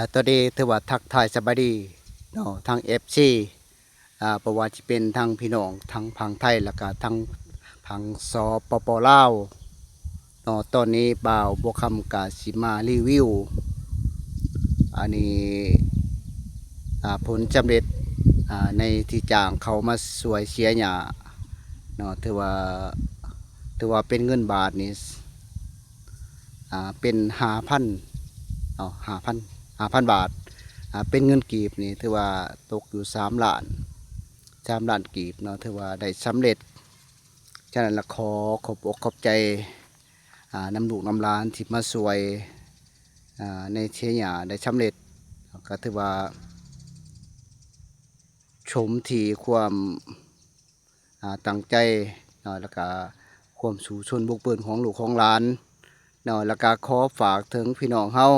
ອາ ຕອນນີ້ຖືວ່າທັກທາຍສະບາຍດີເນາະ ທັງເອັຟຊີ ອາ ບໍ່ວ່າຈະເປັນທັງພີ່ນ້ອງທັງຝັ່ງໄທ ແລ້ວກະທັງຝັ່ງ ສປປ ລາວເນາະ. ຕອນນີ້ບ່າວບົວຄຳກະຊິມາຣີວິວ ອັນນີ້ ອາ ຜົນສຳເລັດ ອາ ໃນທີ່ຈ້າງເຂົາມາຊ່ວຍເສຍຫຍ້າເນາະ ຖືວ່າ ຖືວ່າເປັນເງິນບາດນີ້ ອາ ເປັນຫ້າພັນເນາະ ຫ້າພັນ ຫ້າພັນບາດ ອາ ເປັນເງິນກີບນີ້ຖືວ່າຕົກຢູ່ສາມລ້ານ ສາມລ້ານກີບເນາະ ຖືວ່າໄດ້ສຳເລັດ. ສະນັ້ນລະຂໍຂອບອົກຂອບໃຈ ອາ ນຳລູກນຳຫຼານທີ່ມາຊ່ວຍ ອາ ໃນເສຍຫຍ້າໄດ້ສຳເລັດ ກໍຖືວ່າຊົມທີ່ຄວາມ ອາ ຕັ້ງໃຈເນາະ ແລ້ວກະຄວາມສູ້ຊົນບຸກບືນຂອງລູກຂອງຫຼານເນາະ ແລ້ວກະຂໍຝາກເຖິງພີ່ນ້ອງເຮົາ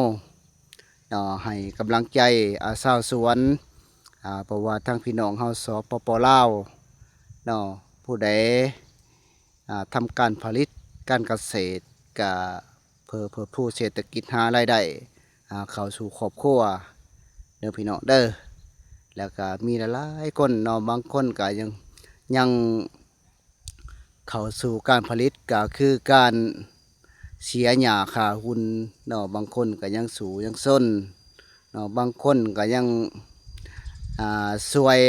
ເນາະ ໃຫ້ກຳລັງໃຈ ອາ ຊາວສວນ ອາ ບໍ່ວ່າທັງພີ່ນ້ອງເຮົາ ສປປ ລາວເນາະ ຜູ້ໃດ ອາ ທຳການຜະລິດການກະເສດ ກະເພື່ອເພີ່ມພູເສດຖະກິດ ຫາລາຍໄດ້ ອາ ເຂົ້າສູ່ຄອບຄົວເດີພີ່ນ້ອງເດີ. ແລ້ວກະມີຫຼາຍໆຄົນເນາະ ບາງຄົນກະຍັງ ຍັງເຂົ້າສູ່ການຜະລິດ ກະຄືການເສຍຫຍ້າຂ້າຫຸ່ນເນາະ ບາງຄົນກະຍັງສູ້ຍັງຊົນເນາະ ບາງຄົນກະຍັງ ອາ ຊ່ວຍ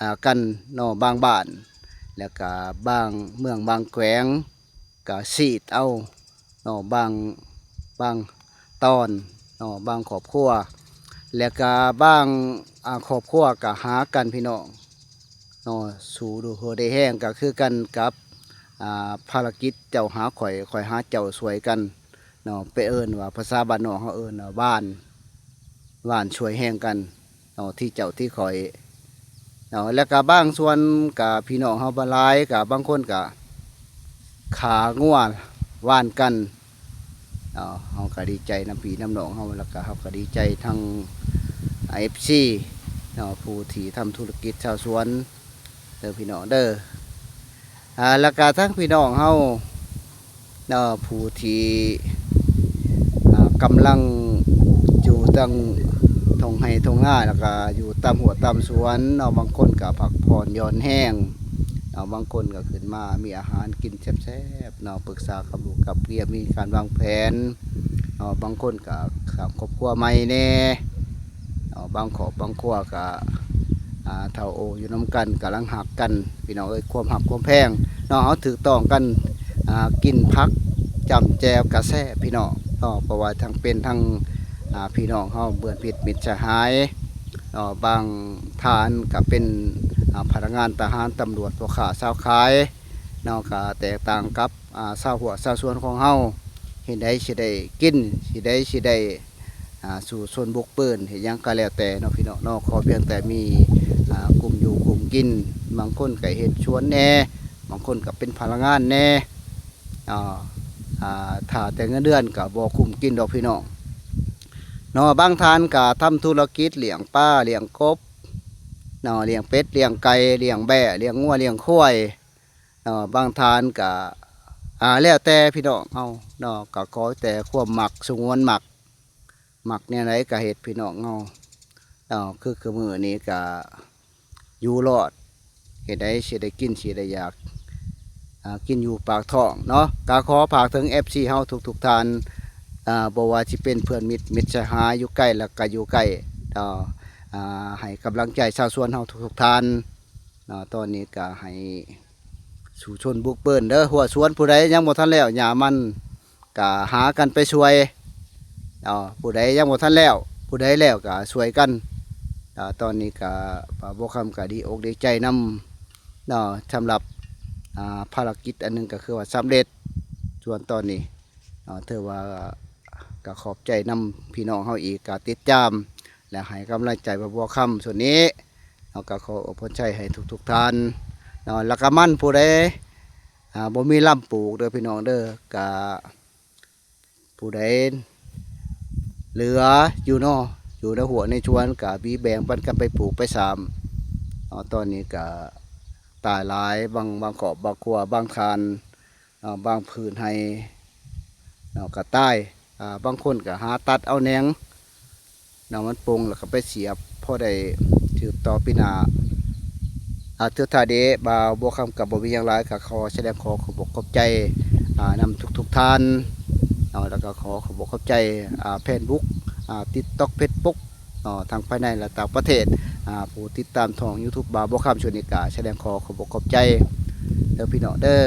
ອາ ກັນເນາະ ບາງບ້ານ ແລ້ວກະບາງເມືອງບາງແຂວງ ກະສີດເອົາເນາະ ບາງ ບາງຕອນເນາະ ບາງຄອບຄົວ ແລ້ວກະບາງ ອາ ຄອບຄົວກະຫາກັນພີ່ນ້ອງເນາະ ສູ້ດູເຫື່ອໄດ້ແຮງ ກະຄືກັນກັບ ອາ ພາລະກິດເຈົ້າຫາຂ້ອຍ ຂ້ອຍຫາເຈົ້າ ຊ່ວຍກັນເນາະ ໄປເອີ້ນວ່າ ພາສາບ້ານນອກເຮົາເອີ້ນວ່າຫວ່ານ ຫວ່ານຊ່ວຍແຮງກັນເນາະ ທີ່ເຈົ້າທີ່ຂ້ອຍເນາະ ແລ້ວກະບາງສ່ວນກະພີ່ນ້ອງເຮົາບໍ່ຫຼາຍ ກະບາງຄົນກະຂ້າງົວຫວ່ານກັນເນາະ ເຮົາກະດີໃຈນຳພີ່ນຳນ້ອງເຮົາ ແລ້ວກະເຮົາກະດີໃຈທັງ ເອັຟຊີ ເນາະ ຜູ້ທີ່ທຳທຸລະກິດຊາວສວນເດີພີ່ນ້ອງເດີ ອາ ແລ້ວກະທັງພີ່ນ້ອງເຮົາ ເນາະ ຜູ້ທີ່ ອາ ກຳລັງຢູ່ຕາມທົ່ງໄຮ່ທົ່ງນາ ແລ້ວກະຢູ່ຕາມຮົ້ວຕາມສວນເນາະ ບາງຄົນກະພັກຜ່ອນຢ່ອນແຮງເນາະ ບາງຄົນກະຂຶ້ນມາມີອາຫານກິນແຊບໆເນາະ ປຶກສາກັບລູກກັບເມຍ ມີການວາງແຜນເນາະ ບາງຄົນກະສ້າງຄອບຄົວໃໝ່ແດ່ ເນາະ ບາງຄອບບາງຄົວກະ ອາ ເຖົ້າໂອຢູ່ນຳກັນ ກຳລັງຮັກກັນ ພີ່ນ້ອງເອີຍ ຄວາມຮັກຄວາມແພງເນາະ ເຮົາຖືກຕ້ອງກັນ ອາ ກິນຜັກຈ້ຳແຈ່ວກະແຊບພີ່ນ້ອງເນາະ ເພາະວ່າທັງເປັນທັງ ອາ ພີ່ນ້ອງເຮົາເພື່ອນມິດມິດສະຫາຍເນາະ ບາງທ່ານກະເປັນ ອາ ພະນັກງານທະຫານ ຕຳຫຼວດ ພໍ່ຄ້າຊາວຂາຍເນາະ ກະແຕກຕ່າງກັບ ອາ ຊາວຮົ້ວຊາວສວນຂອງເຮົາ ເຮັດໃດຊິໄດ້ກິນ ຊິໄດ້ ຊິໄດ້ ອາ ສູ້ຊົນບຸກບືນ ເຮັດຫຍັງກະແລ້ວແຕ່ເນາະ ພີ່ນ້ອງເນາະ ຂໍພຽງແຕ່ມີ ອາ ກຸ້ມຢູ່ກຸ້ມກິນ ບາງຄົນກະເຮັດສວນແດ່ ບາງຄົນກະເປັນພະນັກງານແດ່ ອາ ອາ ຖ້າແຕ່ເງິນເດືອນກະບໍ່ກຸ້ມກິນດອກພີ່ນ້ອງເນາະ ບາງທ່ານກະທຳທຸລະກິດລ້ຽງປາລ້ຽງກົບເນາະ ລ້ຽງເປັດລ້ຽງໄກ່ ລ້ຽງແບ້ ລ້ຽງງົວລ້ຽງຄວາຍ ເນາະ ບາງທ່ານກະ ອາ ແລ້ວແຕ່ພີ່ນ້ອງເຮົາເນາະ ກະຂໍແຕ່ຄວາມມັກ ສະຫງວນມັກ ມັກແນວໃດກະເຮັດພີ່ນ້ອງເຮົາເນາະ ຄື ຄືມື້ນີ້ກະຢູ່ລອດ ເຮັດໃດຊິໄດ້ກິນ ຊິໄດ້ຢາກ ອາ ກິນຢູ່ປາກທ້ອງເນາະ ກະຂໍຝາກເຖິງເອັຟຊີເຮົາທຸກໆທ່ານ ອາ ບໍ່ວ່າຊິເປັນເພື່ອນມິດ ມິດສະຫາຍ ຢູ່ໃກ້ ແລ້ວກະຢູ່ໄກເນາະ ອາ ໃຫ້ກຳລັງໃຈຊາວສວນເຮົາທຸກໆທ່ານ ເນາະ ຕອນນີ້ກະໃຫ້ສູ້ຊົນບຸກບືນເດີ ຮົ້ວສວນຜູ້ໃດຍັງບໍ່ທັນແລ້ວ ຫຍ້າມັນກະຫາກັນໄປຊ່ວຍເນາະ ຜູ້ໃດຍັງບໍ່ທັນແລ້ວ ຜູ້ໃດແລ້ວກະຊ່ວຍກັນເນາະ ຕອນນີ້ກະບ່າວບົວຄຳກະດີອົກດີໃຈນຳເນາະ ສຳລັບ ອາ ພາລະກິດອັນໜຶ່ງກະຄືວ່າສຳເລັດ ສ່ວນຕອນນີ້ເນາະ ຖືວ່າກະຂອບໃຈນຳພີ່ນ້ອງເຮົາອີກ ກະຕິດຕາມ ແລະ ໃຫ້ກຳລັງໃຈບ່າວບົວຄຳສ່ວນນີ້ ເຮົາກະຂໍອວຍພອນໄຊໃຫ້ທຸກໆທ່ານເນາະ ແລ້ວກະມັນຜູ້ໃດ ອາ ບໍ່ມີລຳປູກເດີພີ່ນ້ອງເດີ ກະຜູ້ໃດເຫຼືອຢູ່ເນາະ ຢູ່ໃນຮົ້ວໃນສວນກະມີແບ່ງປັນກັນໄປປູກໄປສາມເນາະ ຕອນນີ້ກະຕາຍຫຼາຍ ບາງ ບາງຄອບບາງຄົວ ບາງທ່ານເນາະ ບາງພື້ນໄຮ່ເນາະກະຕາຍ ອາ ບາງຄົນກະຫາຕັດເອົາແໜງ ເນາະ ມັນປົ່ງ ແລ້ວກໍໄປສຽບ ພໍໄດ້ສືບຕໍ່ປີໜ້າ. ອາ ສຸດທ້າຍນີ້ ບ່າວບົວຄຳກໍບໍ່ມີຫຍັງຫຼາຍ ກໍຂໍສະແດງຂໍຂອບອົກຂອບໃຈ ອາ ນຳທຸກໆທ່ານເນາະ ແລ້ວກໍຂໍຂອບອົກຂອບໃຈ ອາ ແຟນບຸກ ອາ ຕິກຕັອກ ເຟສບຸກເນາະ ທັງພາຍໃນ ແລະ ຕ່າງປະເທດ ອາ ຜູ້ຕິດຕາມຊ່ອງ YouTube ບ່າວບົວຄຳ. ຊ່ວງນີ້ກໍສະແດງຂໍຂອບອົກຂອບໃຈເດີພີ່ນ້ອງເດີ.